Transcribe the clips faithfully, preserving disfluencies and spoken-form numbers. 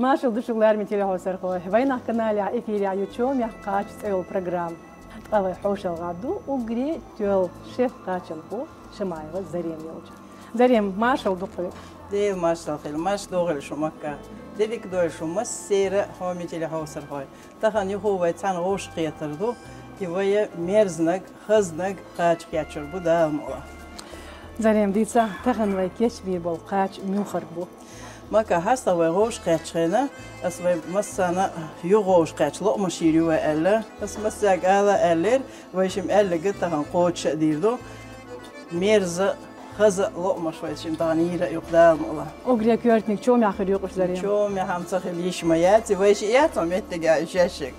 Маршал ду шуга, лараме телехьовсархой. Вайнах канале эфире ю «Чомехь кхача» цӀе йолу программа. Ткъа вай хьошалгӀа ду уггаре тоьлла шеф-кхачанхо Шамаева Зарема йолчу. Зарема, маршалла ду хьоьга. Дела маршалла хуьлда, марша догӀийла шу, Макка. Де дика дойла шу массеран а, хьоме телехьовсархой. Тахана юха вай цхьаьна вовшахкхетар ду, и вай мерзаниг, хазаниг кхача кечъяр бу, Дала мукъ лахь. Зарема, дийца, тахана вай кечбийр болу кхача муьлхарг бу? Макка, хьастагӀа вай вовшахкхеттачу хенахь, ас вай массарна а юха вовшахкхетча лоӀамаш йийр ю вай аьлла, ас массаьрга ала а аьллера, вайшимма аьлларг тахана кхочуш а дийр ду. Мерза, хаза лоӀамаш вайшимма тахана йийр а ю-кх, Дала мукъ лахь. Уггаре коьртаниг чомехь хир ю-кх уьш, Зарема. Чомехь-м ца хилла йиш ма яц, вайша эцо меттиг а уьш еш ерг.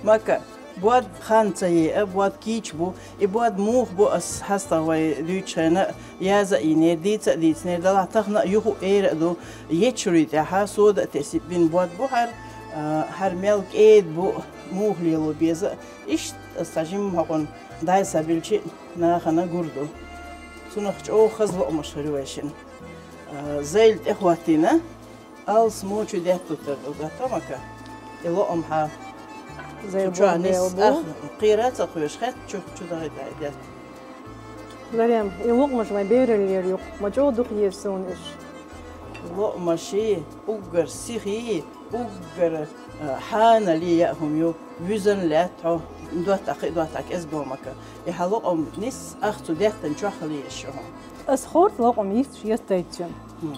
Макка, бод хан ца еа, бод кийча бу. И бод муха бу, ас хьастагӀа вай дуьйцучу хенахь а яза а йинера, дийца а дийцинера, делахь тахана а юха а эр а ду, ечуьрий тӀехь сода а тесна бина бод бу хӀара, а, хӀара мел кӀеда бу, муха лело беза а. Иштта ас цхьа жимма хьокъун дӀасабелча а нахана гур ду. Цунах чӀогӀа хаза лоӀамаш хир ю вайшинна. А, зайла тӀехӀоттийна, алсамо чу даьтта тутар ду, гатта, Макка. И лоӀам хьа. Зайла чохь бу, нисса зайла бу. Ах, кхера а ца кхоьшу, хетта чу, чу дахийтахь и даьтта. Зарема, и лоӀамаш вайн бераллера ю-кх, ма чӀогӀа дукха еза суна уьш. ЛоӀамаший, уггар сихий, уггар, а, хьанал яа хӀума ю, вуьзна лаьтта хьо, доттагӀа кхин а доттагӀа кӀезиг догӀу, Макка. И хьан лоӀам нисса ах цу даьттан чохь хила еза шу хьуна. Ас хорта лоӀам йист йоттайта цуьнан. Хм.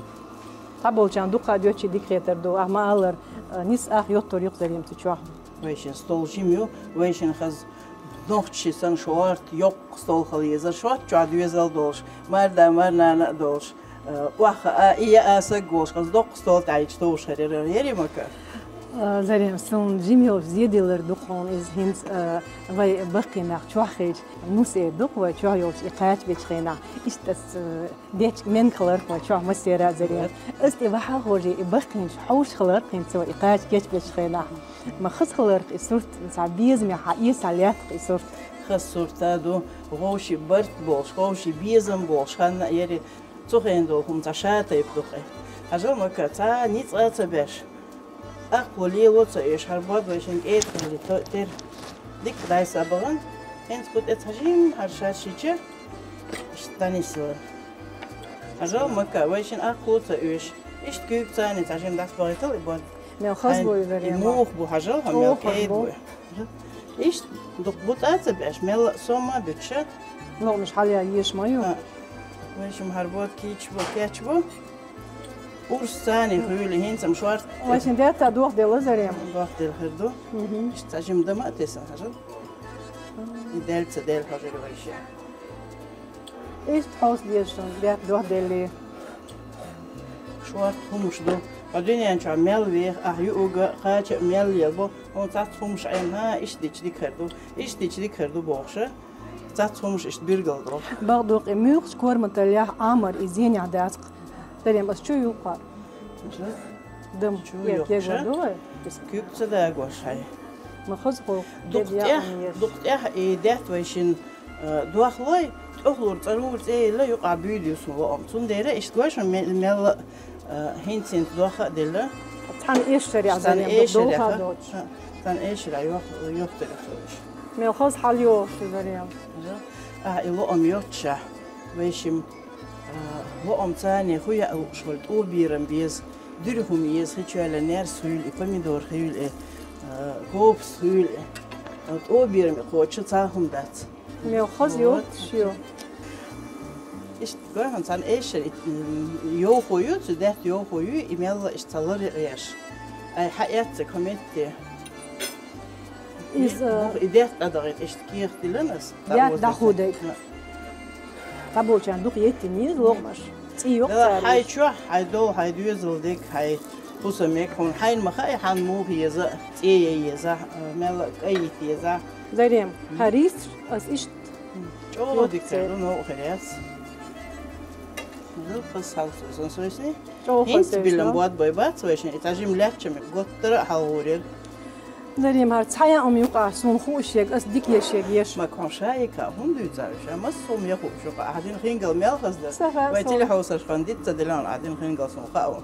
Цхьаболчарна дукха доьттича дика хетар ду, ахь ма-аллара, а, нисса ах йоттор ю-кх, Зарема, цу чохь. Вайшинна стол жима ю, вайшинна хаза нохчий санна шорта йоккха стол хила езара, шорта чохь доьзал а долуш, марда, марнана а долуш, э, охьахаа, и яа саг а волуш, хаза доккха стол тӀехь йолуш товш хир яра, яра, Макка? Э, Зарема, суна жима йолуш зеделлар ду-кх хьуна иза хӀинца, э, вай баккхий нах чохь хилча, нус эр ду-кх вай чохь йолчу и кхача бечу хенахь. Иштта ас, э, дечка менга хилар-кх вай чохь массера а, Зарема. Ас тӀе вахьа а хожий, и баккхийнаш хьовш хилар-кх хӀинца вай и кхача кечбечу хенахь. Ма хаза хилар-кх и сурт, цхьа безамехь хьан эсахь лаьтта-кх и сурт. Хаза сурт а ду, вовшийн барт болуш, вовшийн безам болуш, ханна а яри, цу хенахь долу хӀума цхьа ша тайпа ду-кх и. Хьажал, Макка, цхьа ницкъ а ца беш, акхло лело а ца оьшу, хӀара бод вайшинна кӀеда хилла тера. Дика дӀасабахана, хӀинца кху тӀе цхьа жимма хӀара шаьш йича, иштта дӀанисвелла. Хьажал, Макка, вайшинна акхло а ца оьшу. Иштта куьйгаца цхьаьна цхьа жимма дӀасабахийтал и бод. Мел хаза бу иза, Зарема. И муха бу, хьажал, хьо мел кӀеда бу. Иштта дукха буц а ца беш, мелла а сом а буьтуш. ЛоӀамаш хьалаян езаш ма ю. А. Вайшимма хӀара бод кийча бу, кечбу. Урс цхьаьна хуьлу, хӀинца-м шорта. Вайшинна даьтта дохделла, Зарема? Дохделла хир ду. Мгм. Иштта цхьа жимма дама а тесна, хьажал. И даьлла ца даьлла хьожур вайша. Иштта хьовса деза шуна, даьтта дохделлий. Шорта хӀумаш ду. Хьо дуьнен чохь мел веха, ахь юург а, кхача а мел лелабо, хьуна цхьацца хӀумаш Ӏемина, иштта дича дика хир ду. Иштта дича дика хир ду бохуша. Цхьацца хӀумаш иштта билгал ду. Бакъду-кх, и муьлххачу корматаллехь Ӏамар и зенехь дац-кх. Зарема, ас чу юккхара. Дам, чу юккхуша. Куьг ца дагош хьайн. Ма хаза хьо. Дукха тӀехь, дукха тӀехь и даьтта вайшинна, э, дохлой, тӀехула цӀарура цӀе елла, юкъахь буьйла ю суна лоӀам. Цундела иштта гой шуна ме-, мелла а, э, хӀинца-хӀинца дохка а делла. Цхьана эшарехь, Зарема, дукха долха а доцуш. Цхьана эшарехь йох-, йохтур ю хьуна уьш. Мел хаза хьал йохуш ю, Зарема. Ахь и лоӀам йоццушехь, вайшимма, э, лоӀам царна хӀун яа лууш вара, тӀоберам беза, дуьра хӀума еза, хи чоьллехь нерс хуьлу и, помидор хуьлу и, э, копус хуьлу и. Э, тӀоберам кхочуш цхьа хӀума дац. Мел хаза йоццуш ю. Иштта гой хьуна, цхьана эшар и, м, йовхо ю, цу даьтта йовхо ю, и мелла иштта цхьа лар а еш. Ай, хьан эцциг хӀун метте? Иза и даьтта дӀадахийта иштта кехат диллина ас. Даьтта дӀахудайта. Цхьаболчарна дукха еттина еза лоӀамаш. ЦӀий йоккха цара. Хьайн чохь, хьайн дола, хьайн доьзал дерг, хьайн хӀусам мег хьуна, хьайна ма хаьа, хьан муха еза, цӀе ян еза, мелла а кӀаййита еза. Зарема, хьан рис ас иштта чӀогӀа дика хир ду, новкъа хир яц. Ну, хаза хьалха сан сойсий. ХӀинца биллина бод бой бац вайшинна, и цхьа жимма лаьттача мега, готтара а хьалхур яра. Зарема, хӀара цхьа яа хӀума юкъахь суна хууш ерг, ас дика еш ерг еш. Ма хьуна шайка хӀунда дуьйцу уьш? Масса хӀума ян хууш юкъахь, ахь дина хингал мел хаза дара. Вай телехьовсаршкахь диц ца делла, ахь дина хингал суна хаьа ву.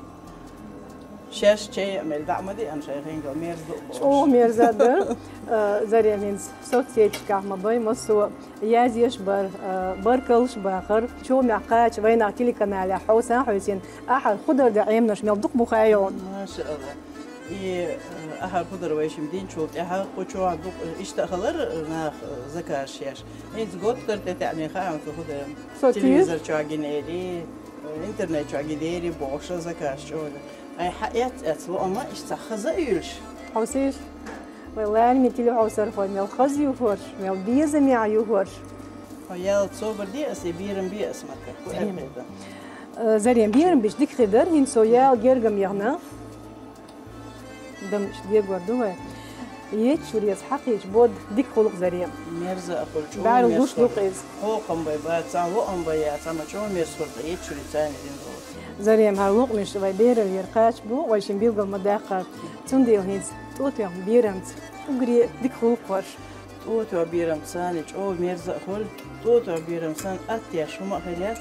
Шаьш чай а мел дӀа а ма деана шайх, хӀинца мерза ду бохуш. Чу мерза дар. Э, Зарем, хӀинца соцсеташкахь ма бай массо а язъеш бар, э, баркаллаш бахар. Чомехь кхача вайнах телеканалехь хьо сан хьоьсина ахьар худар де Ӏемнаш мел дукха бу хаьий хьуна. Маша Аллах. И, э, ахьар худар вайшимма динчул тӀаьхьа кху чохь дукха иштта а хилар, э, нах, э, заказ еш. ХӀинца готтар тӀе таьӀне хаьа хьуна цу хударан. Со телевизор чохь гинери, э, интернет чохь гинери бохуш заказ чӀогӀа. Ай, хьан эц-эц лоӀама иштта хаза а юьлуш. Хьовсийша, вай лаьрмийн телехьовсархой мел хаза ю хӀорш, мел безамехь ю хӀорш. Хьо ял собар де ас, и берам бе ас, Марка. Ху Зарем. Э, Зарем, берам беш дика хир дара, хӀинца со ял гергам яхна. Дамаш дегор ду вай. Еччурец хьакхийча бод дика хулу-кх, Зарем. Мерза а хуьлу, чӀогӀа мерза хуьлу. Дукха иза. Хьокхам бай бац, цхьа лоӀам бай яц, цхьа ма чӀогӀа мерза хуьлу, ткъа еччури царна дина долу. Зарем, хӀара лукъмаш вай бераллера кхача бу, вай шин билгал ма даккхара. Цундела хӀинца тӀотоьхна берамца уггаре дика хулу-кх хӀорш. ТӀотоьхна берамца санна чӀогӀа мерза а хуьлу, тӀотоьхна берамца санна атта еш хӀума а хир яц.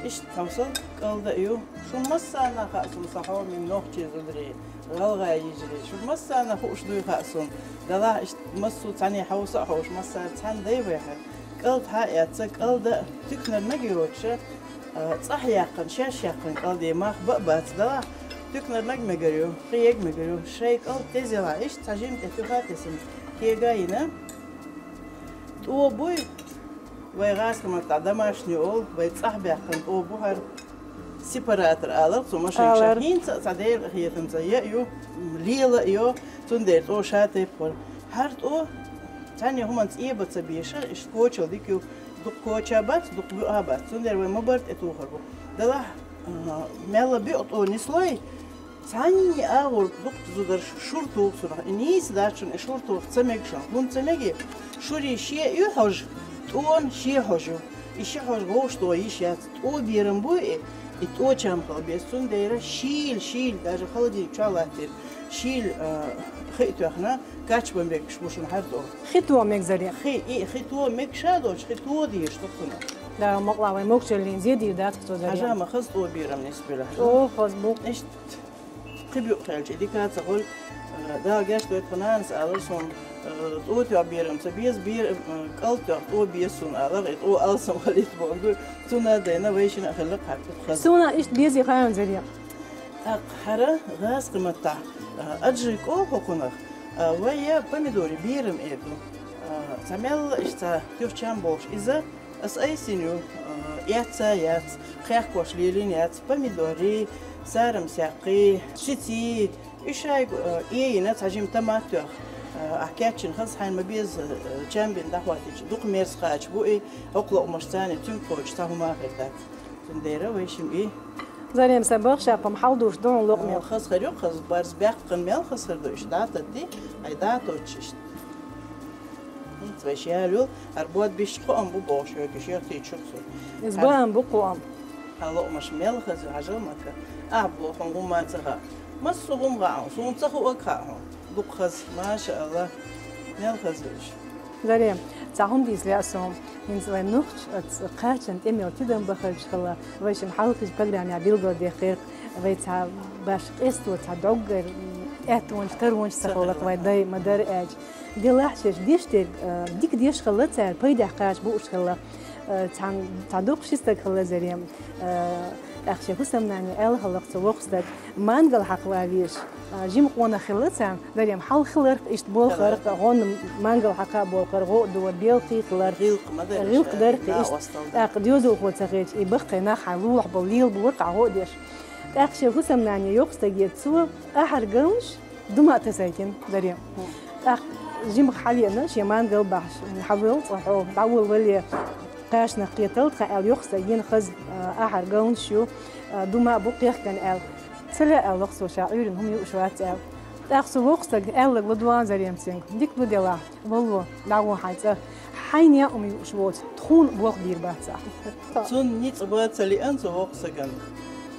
Иштта тхьовсал кӀалда а ю. Шун массарна хаьа суна, сан хьоме нохчий зударий, гӀалгӀай йижарий. Шун массарна хууш дуй хаьа суна. Делахь иштта массо а цхьаьний хьовса а хьовш, массара цхьаьна дай вай хьан. КӀалд хьа а эцца, кӀалда а туьканара наг йоцуша, а, цӀахь яьккхина, шаьш яьккхина кӀалде мах бан а бац, делахь туьканара наг мегар ю, кхин ег мегар ю. Шайн кӀалд тезелахь, иштта цхьа жима тӀе туьха а тесина, кега а йина. ТӀо буй, вай гӀазкхи маттахь домашний олу, вай цӀахь баьккхина тӀо бу хӀара. Сепаратор алар цу машинка ша. ХӀинца а цхьа Делан къинхетамца я а ю, лела а йо, цундела тӀо ша тайпа хуьлу. ХӀара тӀо цхьаьнне хӀуманца эба ца беша, иштта кочал дика ю, дукха коча бац, дукха буьа бац. Цундела вай ма-барра тӀе тухур бу. Делахь, а, мелла буьа тӀо нислой, цхьанний агӀор дукха зударш шура туху цунах. И нийса дац шуна, и шура туха ца мега шуна. ХӀунда ца мега? Шурий шен а ю хьожа, тӀона шен хьожа ю. И ши хьожа вовшах тӀо йиш яц. ТӀо берам буй и, и тӀо чам хила беза. Цундела шийла, шийла, даже холодильник чохь латтийра, шийла, а, хи а тоьхна, качба мегаш бу шуна хӀара тӀо. Хи тӀо мега, Зарем? Хи, и, хи тӀо мега ша доцуш, хи тӀо дезаш ду цунах. Дала мукъалахь вай могушаллин зе дийр дац-кх цо, Зарем. Хьажа ма хаза тӀо берам нисбелахь. О, хаза бу. Иштта кхин буьа кхаьлча, и дика а ца хуьлу, э, Дала гечдойла, тхан нанас алара суна, э, тӀо тоьхна берам ца беза, бер-, э, кӀалд тоьхна тӀо беза суна алара, и тӀо алсам хилийта бохург. Цунна а дайна вайшинна а хилла кхетта хаза. Суна иштта безий хаьий, Зарем? ТӀаккха хӀара гӀазкхи маттахь, э, аджик олу хӀокхунах, э, вай я помидорий берам эр ду. Э, цхьа мелла иштта туьха чам болуш иза, ас айсина ю, э, эцца яц, кхехкош лелийна яц, помидорий, сарам саьккхий, сиций, уьш шайга, э, эйина цхьа жима томат тоьхна, э, ахь кечйина хаза хьайна ма беза, э, чам бина дӀахӀоттийча, дукха мерза кхача бу и, хӀокху лоӀамашца цхьаьна цуьнга кхочуш цхьа хӀума а хир дац. Цундела вайшимма и. Зарем, сан бахча чохь-м хьал душ ду хьуна лоӀаме. Хаза хир ю, хаза барз баьккхина мел хаза хир ду, иштта дӀататти, ай дӀатоттуш иштта. ХӀинца вайша ялайолу, хӀара бод бишча кхоам бу бохуш хьоьгуш, йоьхтийчух цо. Иза баам бу кхоам. Хьан лоӀамаш мел хаза ю, хьажал, Марка. Ахь боху хьуна хӀумма ца хаьа. Массо а хӀума хаьа хьуна, суна ца хуург хаьа хьуна. Дукха хаза, маша Аллах, мел хаза ю уьш. Зарем, цхьа хӀума дийца лаьа суна. ХӀинца вай нохчашца кхачанна тӀе мел тидам бахарчу хилла, вайшимма хьалхарчу программехь билгалдаьккхира-кх, вай цхьа башха къесто, цхьа доггара, м, аьттонаш, таронаш ца хилла-кх вай дай ма-дарра аьлча. Делахь шаьш деш дерг, а, дика деш хилла цара, пайдехь кхача бууш хилла. А, цхьан-, цхьа дукха ши стаг хилла, Зарем. А, тӀаккха шен хӀусамнане аьлла хилла-кх цу воккхачу стага, мангал хьакха ван везаш. А, жима къонах хилла царна, Зарем, хьал хилар-кх, иштта болхар-кх, гӀонна мангал хьакха а болхар, гӀо а дора, белхий хилар. ГӀиллакх ма дара, гӀиллакх дара-кх иштта. ТӀаккха доьзалхо ца хилча, и баккхий нах хьайн лулахь болу лелабора-кх гӀо а деш. ТӀаккха шен хӀусамнане йоккха стаг эцна цо, ахьар галнаш, дума а тасийтина, Зарем. ТӀаккха жимах хьалеана, шен мангал бахьаш, хьавола цкъа хьо, дӀаволавале, кхачанах кхеталда тхан аьлла, йоккха стаг йина хаза, а, ахьар галнаш ю, а, дума а бу кхехкана аьлла. Ца лаьа аьлла-кх цо, ша Ӏуьйранна хӀума юуш вац аьлла. ТӀаккха цу воккхачу стага аьлларг ладогӀа, Зарем, цуьнга. Дика ду делахь. Валло, дӀагӀо хьайн цӀа. Хьайна яа хӀума юуш воцу, тхуна болх бийр бац ахь. Цунна ницкъ бан ца лиъна цу воккхачу стагана.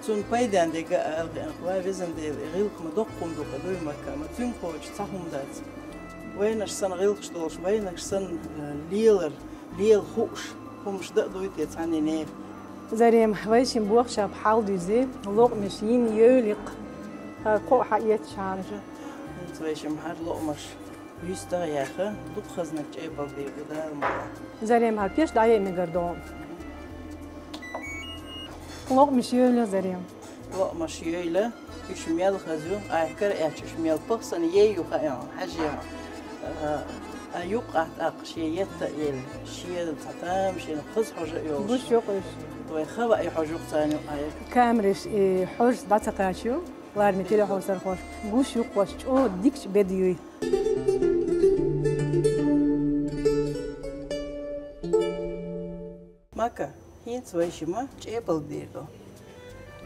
Цунна пайденна дерг а ала хиъна-кх, ва везан Дела, и гӀиллакх ма доккха хӀума ду-кх дуй, Марка, ма цуьнга кхочуш цхьа хӀума дац. Вайнаш санна гӀиллакхаш долуш, вайнаш санна, э, лелар, лела хууш хӀумаш дан а дуй те цхьаннене? Зарем, вайшимма бохча хьал дуьзий, локъамаш йина йойла-кх. Кхоъ хьаэцча хьанжа. ХӀинца вай шимхьар лоӀамаш юьста яха, дукха хазнаг чӀепалг дийр ду Дала мукъа. Зарем, хьа пеш дӀае мегар ду. ЛоӀамаш йойла, Зарем. ЛоӀамаш йойла, уьш мел хаза ю, айхкар аьлча уьш мел пахсана ей ю хаьа, хьажа. А, а юкъ а тӀаккха шен етта а елла, шен цхьа тамашийна хаза хьожа а йолуш. Гуш юкъ уьш. Вай хава и хьожа юкъ царна юкъа. Камераш и хьожа дӀа ца кхача ю, ларми телехьосар хьожа. Гуш юкъ хьожа, чӀогӀа дикача беда юй. Мака, хӀинца вай шима чӀепалг дийр ду.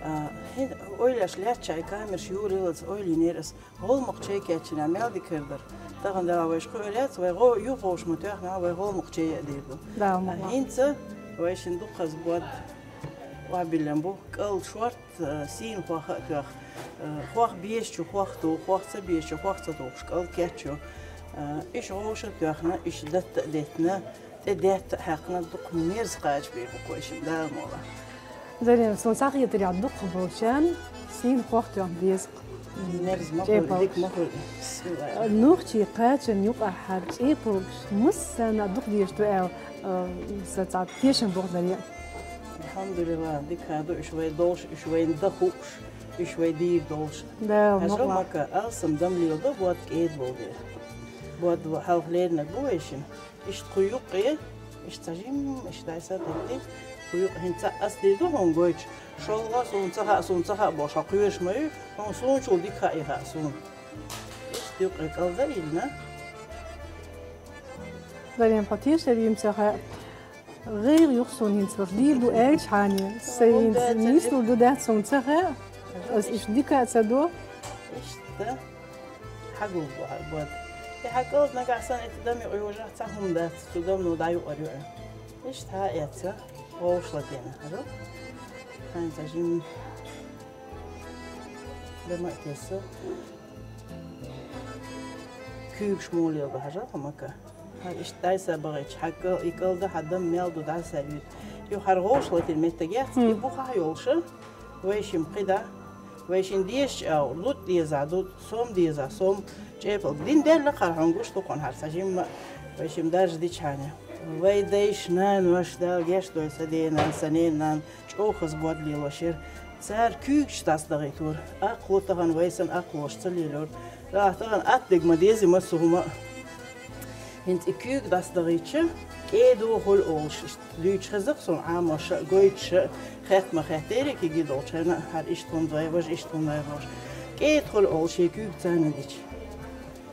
А, хӀин ойлаш лаьттача камераш юраллалц ойла йинера ас, гӀолмакх чай кечйина мел дикар дара. Тахана дала вайша кхуьур яц, вай гӀо-, юхавовш ма тоьхна, вай гӀолмакх чай а дийр ду. Да, а, мукъа. ХӀинца вай шин дукхаза бод охьабиллина бу, кӀал шорт, а, сийна хох а тоьхна, а, хох безачу хох туху, хох ца безачу хох ца тухуш кӀал кечйо. А, иша гӀовша а тоьхна, иша датта а деттина, тӀе даьтта а хьаькхна, дукха мерза кхача бийр бу кхойшина Дала мукъа. Зарем, суна схьахетарехь дукха болчарна сийна хох тоьхна беза-кх. Мерза ма хуьлу, чӀепалг. Дика ма хуьлу. Бисмиллахь. Нохчий кхачарна юкъахь хӀара чӀепалгаш массарна а дукха дезаш ду аьлла, а, сан цхьа тешам бу-кх, Зарем. Алхьамдулиллахь, дика ду уьш вай долуш, уьш вайна дан хууш, уьш вай дийр долуш. Да, хьажал, мукъа. Мака, алсам дам леладо, бод кӀеда болу дела. Бод хьалха леринарг бу вай шина. Иштта кху юккъе, иштта цхьа жимма, иштта дӀасадайтина, кху юккъе хӀинца ас дийр ду хьуна гойтуш. ШолгӀа суна ца хаьа, суна ца хаьа бохуш, хьо кхоьруш ма ю, хьуна суна чул дика хаьа и хаьа суна. Иштта юккъе кӀалда а йиллина. Зарем, хьо тешар йина ца хаьа. ГӀайгӀа ю-кх суна хӀинца, ваха дийр ду аьлча хьане, сайн хӀинца нислур ду дац суна ца хаьа, ас иштта дика а ца до. Иштта. Хьагулбу хьара бод. И хьан кӀалд нагахь санна и дам юкъа йожахь цхьа хӀума дац, цу дамно дӀаюкъар ю. Иштта хьа а эцца, вовшах латийна хьажа. Хьайна цхьа жимма дама а тесса. Куьйгаш муха леладо хьажа, хӀа мака. Хьа иштта дӀасабахийтча, хьан кӀал-, и кӀалда хьан дам мел ду дӀасавуьйту. Юха хьара вовшах латийна меттиг яц, и бухахь йолуша. Вай шимма кхидӀа, вай шин дезачу агӀор, лутӀ деза, лутӀ, сом деза, сом, чӀепалг. Дин даьлла кхара хьуна гуш ду кхунна хьара сан жимма, вай шимма даржа дичхьана. Вай дайша, наноша, Дала гечдойла сан денана, сан ненан, чӀогӀа хаза бод лелош яра. Цара куьйгаш дӀасадахийтора. Акхло тахана вай санна акхлош ца лелора. Ах, тахана атта дерг ма дезий массо хӀума а. ХӀинца и куьйга дӀасадахийтча, кӀеда хуьлу олуш, иштта дуьйцуш хеза-кх суна Ӏамоша а, гойтуша а, хатта ма хеттера кегий долчу хенахь, хӀара иштта хӀума дой, важа иштта хӀума дой бохуш. КӀеда хуьлу олуш, шен куьйга царна дича.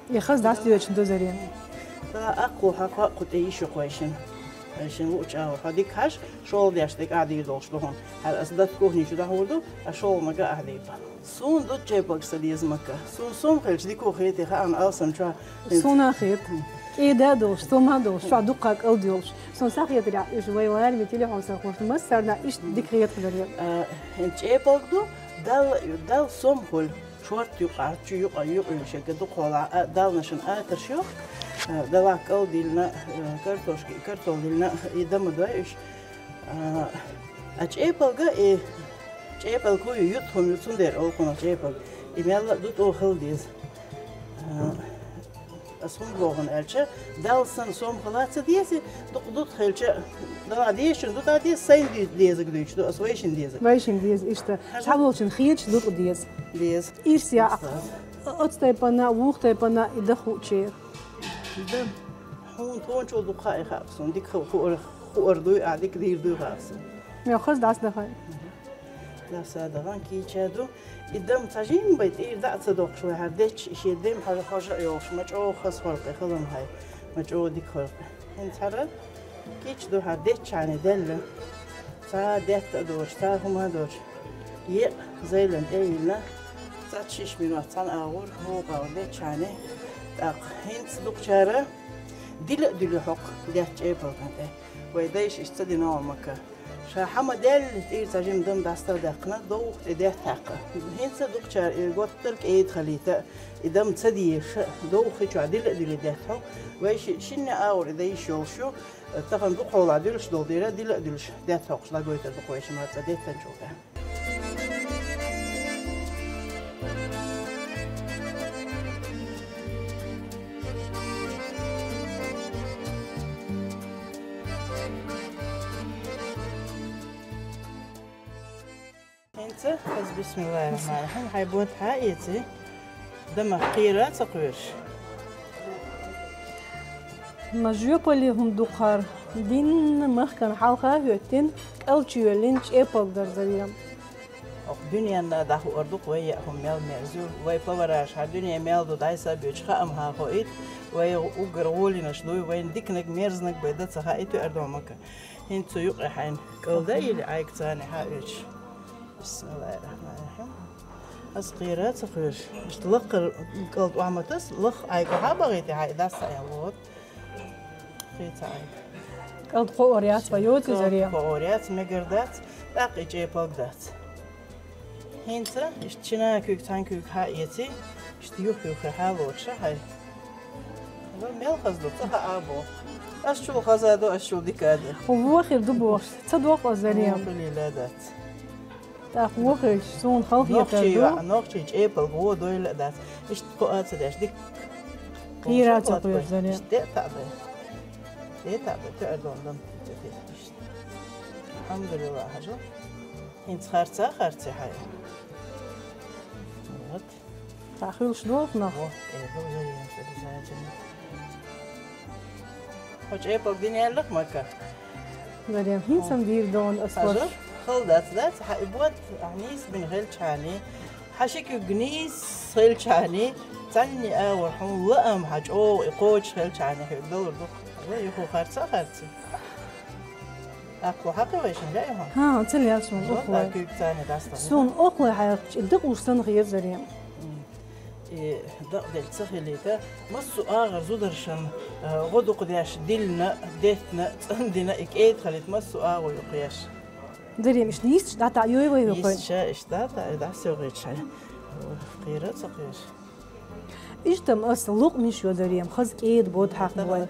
И хаза дӀасадоьдуш ду, Зарем. Сан акхло хьан кхоъ кху тӀе йиш ю кхойшина. Кхойшина луучу агӀор хьо дика хьажа, шолгӀа деш дерг ахь дийр долуш ду хьуна. ХӀара аса датта кухни чу дӀахьур ду, ткъа шолгӀа мага ахь дийр бу. Суна дутт чепаг сан деза мака. Суна сом хилча дика хета, хаьа, алсам чохь. Суна хета. КӀеда а долуш, сома а долуш, чохь дуккха кӀалд йолуш. Суна схьахетарехь, уьш вай лараме телехьосар хьош массарна иштта дика хета хилар яра. А, хӀинца чепаг ду, Далла а ю, Далла сом хуьлу. Шорта юкъа, чу юкъа, юкъа юьйшега дукхахьолахь, а, Далла шун атарш йоху. А, далахь кӀал диллина, а, картошка, картол диллина, и дама дой уьш. А, а чепалга и чепалг хӀу ю, ютт хӀума ю, цундела олу кхунах чепалг. И мелла а дутӀо хила деза. А, ас хӀунда боху аьлча, Далла санна сом хила ца деза, дукха дутӀа хилча, Дала дезачун дутӀа деза, сайн ди-, дезаг дуьйцуш ду, ас вайшин дезаг. Вайшин деза, иштта. Хьажа. Цхьаволчун хеташ дутӀа деза. Деза. Ирс яа. Деза. Оцу тайпана, вух тайпана и даха хӀу чер. Да. Хьуна тхуначул дукха хаа и хаьа суна. Дика ху-, хуур, хуур дуй, а дика дийр дуй хаьа суна. Мел хаза дӀасадахай. ДӀасадахана кийча ду. И дам цхьа жимма бай тӀийр дӀа а ца доккхуш вай хьара дечча, и шен дем хьажа хьожа а йолуш, ма чӀогӀа хаза хьолкъе халам хьай, ма чӀогӀа дика хьолкъе. ХӀинца хьара кийча ду хьара дечча хьане делла. Цхьа детта а доцуш, цхьа хӀума а доцуш. Екъа зайлан тӀе а йиллина, цхьацца шиш минот цхьана агӀор, вукху агӀор дечча хьане, тӀаккха хӀинца дукхачара дила а дуьллу хьокху детта чӀепалган тӀе. Вай дайша иштта ца дина ван мака. Ша хьан ма даьлла, тӀийра цхьа жима дам дӀасадаьккхина, довха тӀе детта хьаькхна. ХӀинца дукхачара и готтар кӀеда халийта, и дам ца дезаш, довха хи чохь дила а дуьллу детта хьо. Вай ши-, шинна агӀор и дайша йолуш ю, тахана дукхахьолахь дуьллуш долу дера, дила а дуьллуш детта хьокхуш дӀагойтар ду кхойшина цӀа деттанчул тӀе. Ца, аз бисмиллахир-рахманир-рахим. Хьай бод хьаэций, дамах кхера ца кхоьруш. Ма жоьпалле хӀума ду-кх хӀара, дийнахьа махкана хьалха а хӀоьттина, кӀал чу йоьллина чӀепалг дар, Зарем. Оха дуьненна дӀахуур ду-кх вай яа хӀума мел мерза ю. Вай повараш хьа дуьне мел ду дӀасабоьдуш хаам хьахоуьйту, вай уггар гӀоланаш дуй, вайна диканиг, мерзаниг бен дан ца хаийту аьрдомага. ХӀинца цу юкъе хьайна кӀал даийла, Ӏайгацани хьаоьцуш. Бисмиллахир-рахманир-рахим. Аз кхера ца кхоьруш. Иштта лакхара кӀал тӀом ма таса, лаха Ӏайга хьа а бахийта, хьай дас а яллот. Кхийца Ӏайга. КӀал кхоор яц, ва йоций, Зарем? КӀал кхоор яц, мегар дац, тӀаккха и чӀепалг дац. ХӀинца иштта шина куьйга, цхьана куьйга хьаэций, иштта юх-юххе хьалоцуш хьай. Ва мел хаза ду, ца хаабо. Аш чул хаза ду, аш чул дика ду. Вохир ду бохуш, ца доху ас, Зарем? Вохилийла дац. ТӀаккха вохилча, суна халхетар ду. Нохчий чӀепалг вон дойла а дац. Иштта кхоа а ца деш, дика. Кхера ца кхоьруш, Зарем. Иштта тӀе а таӀ дай. ТӀе а таӀ дай, тоьар дон дам. Иштта. Алхьамдулиллах, хьажал. ХӀинца харца а харци хьай. Вот. Цхьа хуьлуш долу нах? Вот, э, был вариант обязательно. Хьо чӀепалг дина яьллакх, Мака? Зарем, хӀинца-м дийр дона ас. Хьажа, ваш. Хала дац, дац, хьа и бод, ахьа нийса бина хилчхьана, хьан ши куьг нийса хилчхьана, цхьанне агӀор хьуна лаам хьан чӀогӀа и кхочуш хилчхьана хьоьга далур ду. Хьажа, юху харца а харци. Аккхо хьакхи вайшин лаьа хьуна? ХӀан, ца лаьа суна. Вот, охлой. Куьйга царна дастагӀа. Суна охлой хьаькхча, дакъуш санна хезарий. М. И дакъаделла ца хилийта, массо а агӀор зударшан, э, гӀо дукха деш, диллина, деттина, цӀандина, и кӀеда хилийта, массо а агӀо юкхъеш. Зарем, иштта йисташ дӀатаӀа йой вай юкхой? Йисташ, иштта дӀатаӀа, дӀасоьгӀийча. Кхера а ца кхоьруш. Иштта-м ас лукъмаш йо, Зарем, хаза кӀеда бод хьакхабой.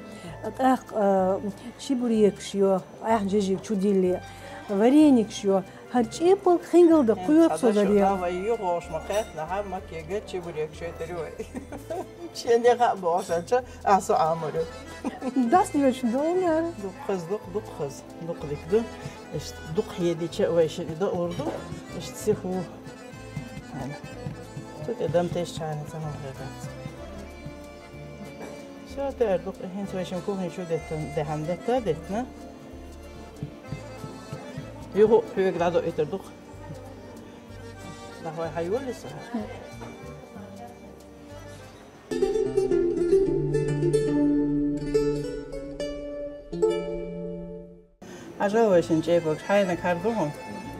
ТӀаккха, а, чебурекаш йо, ахьа жижиг чу дилле. Вареникаш йо. ХӀара чӀепалг хингал дан кхоьру со, Зарем. Вай юхавогӀуш ма кхетна, хьан Макега чебурекаш йойтур ю вай. Шен де хаа бохуш аьлча, а со Ӏамор ю. Дас доьчу долу нара. Дукха хаза, дукха, дукха хаза. Дукха дика ду. Иштта дукха хьедича а вай шиъ дан ур ду. Иштта сиху. Цу тӀе дам тешчхьана ца хӀума хир дац. Всё, тӀе ара дукха. ХӀинца вай шин кухни чу деттан, дехьан детта, деттна. Юху хьоьга дӀадоуьйтур дукха. Нах вай хьайолли са? Хьажал вайшин чӀепалгаш хьайнаг хьар ду хьуна.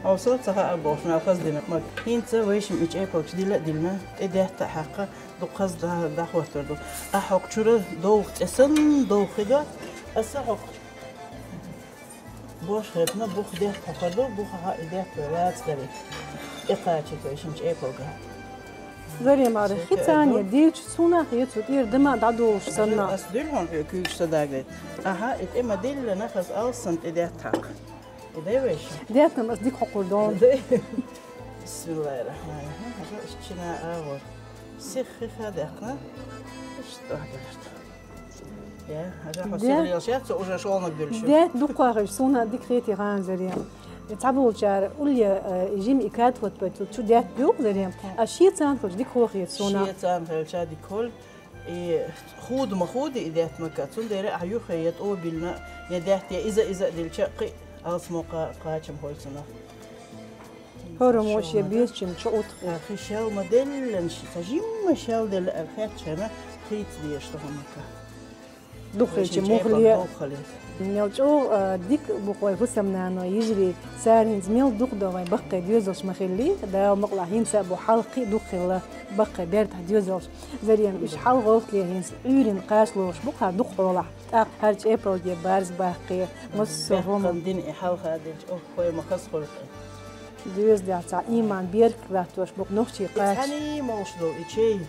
Хьовсал ца хаа бохуш, мел хаза дина маг. ХӀинца вайшин и чӀепалгаш дила а дилна, тӀе детта а хьаькхна, дукха хаза дӀа-, дӀахӀоттур ду. Ахьа хӀокху чура довха цӀе санна довха хи до, аса хӀокху бош хетна, бух детта хьокхур ду, бухахьа и детта вай лаца дари. ТӀекхачийта вайшин чӀепалга. Зарем, ара, хи царна дийрча, суна а хета, цу тӀера дама дӀадолуш санна. Ас дуьллу хьуна хьоьга куьйгаш ца дагадайта. Аха, и тӀе ма-диллина, хаза алсам тӀе детта хьакха. И дай вайша? Детта-м ас дика хьокхур ду. Бисмиллахир-рахманир-рахим. Хьажа, иштта шина агӀор. Сих хиха даьккхина. Иштта ахьа. Я, хьажа, хьо сих лелаш яц, цо уже шолнаг дуьллуш ю. Детта дукха хилча, суна дика хетий хӀан, Зарем. Цхьаболчара улле, э, жима и кад хӀоттабайта, цу, цу детта буьлху, Зарем. А шен царна хилча дика хӀо хета суна. Шен царна хилча дика хӀо. И худа ма худа и детта мака. Цундела ахьа юххе я тӀо биллина, я детта, я иза-иза а дилча, кхин а алсамо кха-, кхачам хой цунах. ХӀораммо шен безачун чу утху. Хи шел ма деллан, ша жимма шел делла аьлла хетча хӀана, хийца дезаш ду хӀумака. Дукха хилча мухле. Мел чӀогӀа, а, дика бу-кх вай хӀусамнаной, йижарий, цара хӀинца мел дукха ду вай баккхий доьзалш ма хиллий, Дала мукъалахь хӀинца а бу хьалха кхин а дукха хилла баккхий бертахь доьзалш. Зарем, иштта хьал гӀовттале хӀинца Ӏуьйранна кхача лоруш бу-кх хьа дукха хьолахь, тӀаккха хӀара чӀепалге барз баккхий, массо а хӀума. Бехкан дина и хьалха динчу, ох, вай ма хаза хуьлу. Доьзалехь цхьа ийман беркат латтош бу-кх нохчий кхача. И цхьаьний молуш долу и чай.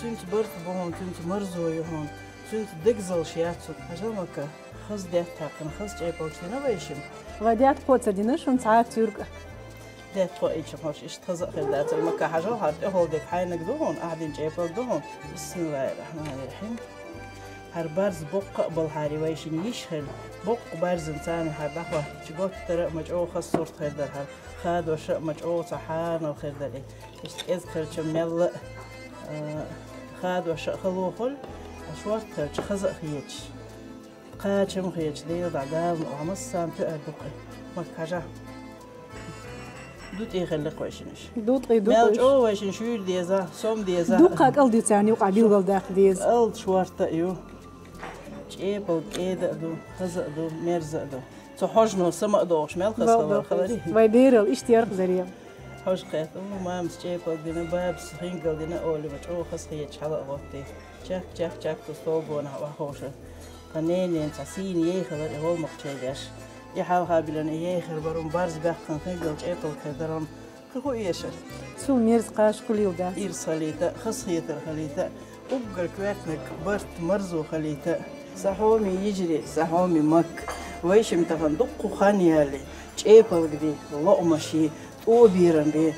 Цуьнца барт бу хьуна, цуьнца марзо ю хьуна, цуьнца дегзалш яц хьуна. Хьажал мака, хаза детта хьаькхна, хаза чӀепалгаш дина вайшимма. Ва детта кхо а ца дина шуна цхьа а цуьркӀа? Детта кхо а ийча хьош иштта хаза а хир дацара мака, хьажал хьара тӀехула дерг хьайнаг ду хьуна, ахьа дина чӀепалг ду хьуна. Бисмиллахир-рахманир-рахим. ХӀара барз боккха а балхьари вайшин йиш хила, боккха барзан царна хӀара дӀахӀоттача готтара а ма чӀогӀа хаза сурт хир дара хӀара, хадоша а ма чӀогӀа цхьа хьарнал хир дара и. Иштта кӀезиг хилча мелла а, а, хадоша а хало хуьлу, а шорта хилча хаза а хеташ. Кхачам хеташ, Дела дӀа Дала мукъ, массарна тоьар ду-кх и. Махкахь жа. Ду тӀе хилла кхойшинаш. Ду тӀе ду Мел кхойш. ЧӀогӀа вайшин шуьйра деза, сом деза. Дуккха кӀал ду царна юкъа билгалдаккха деза. КӀал шорта а ю. ЧӀепалг кӀеда а ду, хаза а ду, мерза а ду. Цу хьожано сама а догӀуш мел хаза хилар хилари. Вай берал иштта ярх Зарем. Хьожа кхетта, у, мамас чӀепалг дина, бабас хингал дина олий, ма чӀогӀа хаза хеташ хьала а гӀоттий. Чак, чак, чак, цу стол гонахь охьаховшар. Тхан ненан цхьа сийна ей хилар и гӀолмакх чай деш. И хьалха билан и ей хир барун барз баьккхина хингал чӀепалг хир даран кхин хӀу эшар. Цул мерза кхача хуьлийла дац. Ирс хилийта, хазахетар хилийта, уггар коьртаниг барт марзо хилийта. Сан хьоме йижарий, сан хьоме махкахой, вайшимма тахана дуккха хан ялале, чӀепалг де, лоӀамаш е, тӀо берам бе, э,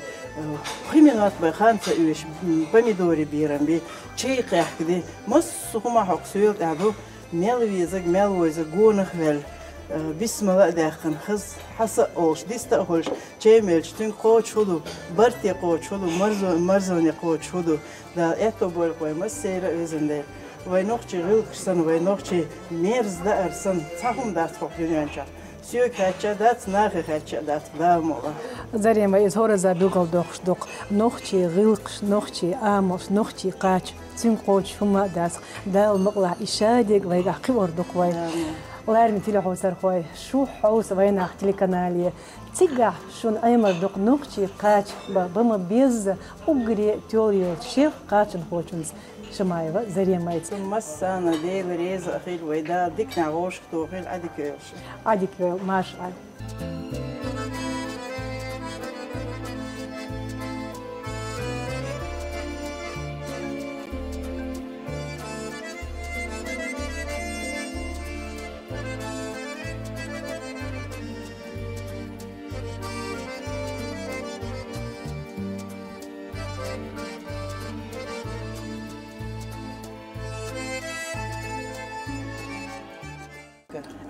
пхи минот бен хан ца оьшуш, м, помидори берам бе, чай кхехка де, массо а хӀума хьокху соьла тӀехь ду, мел везаг, мел войзаг гонах а ваьлла, э, бисмала а даьккхина, хаза хьаса а олуш, диста а хуьлуш, чай мелча, цуьнга кхочуш хӀу ду, барте кхочуш хӀу ду, марзо-, марзоне кхочуш хӀу ду. Дала аьтто бойла вай массеран а, везан Дела. Вай нохчий гӀиллакхаш санна, вай нохчий мерза даар санна, цхьа хӀума дац хӀокху дуьнен чохь. Соьга хаьттича а дац, нахе хаьттича а дац, Дала мукъ лахь. Зарема, иза хӀоразза билгалдоккхуш ду-кх, нохчий гӀиллакхаш, нохчий амалш, нохчий кхача, цуьнга кхочуш хӀума а дац. Дала мукъ лахь, и шадерг вайгахь кхиор ду-кх вай. Амин. Ларма телехьовсархой, шу хьовса вайнах телеканале. Цигахь шуна Ӏемар ду-кх нохчий кхача ба-, бан ма-безза уггаре тоьлла йолчу шен кхачанхочуьнца, Шамаева Заремайца. Цунна массарна Дела реза а хила, вай Дала диканехь вовшахтохийла, Ӏадика йойла шун. Ӏадика йойла, марша Ӏа.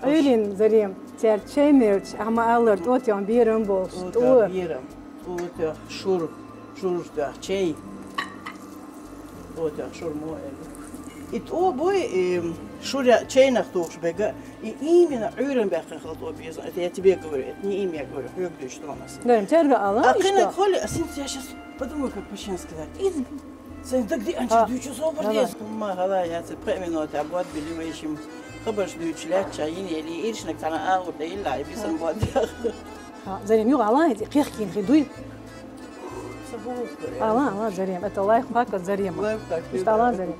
Ӏуьйранна, Зарем, цаьрца чай мелча, ахьа ма-аллара, тӀотех берам болуш, тӀо. ТӀотех берам, тӀотех шура, шураш тоьхна чай. ТӀотех шура мо элира. И тӀо бой, и шура чайнах тухуш берг, и именно Ӏуьйранна баьккхина хила тӀо безам, это я тебе говорю, это не им я говорю, хьоьга дуьйцуш ду-кх ас. Зарем, цаьрга ала, а кхиниг хьоьга, а синца я щас подумаю, как по-честному сказать. Из Сайн дагадеанчу дуьйцу собар деза. ХӀума хала яц, пхи минотехь бод били вайшимма. Хабарш дуьйцуш лаьттача йина яли, иршнаг цхьана агӀор тӀе илла, и бисан бод яха. Зарем, юха ала, хӀинца кхехкийна хи дуй? Са боху. Ала, ала, Зарем. Это лайфхак от Зарема. Лайфхак, иштта ала, Зарем.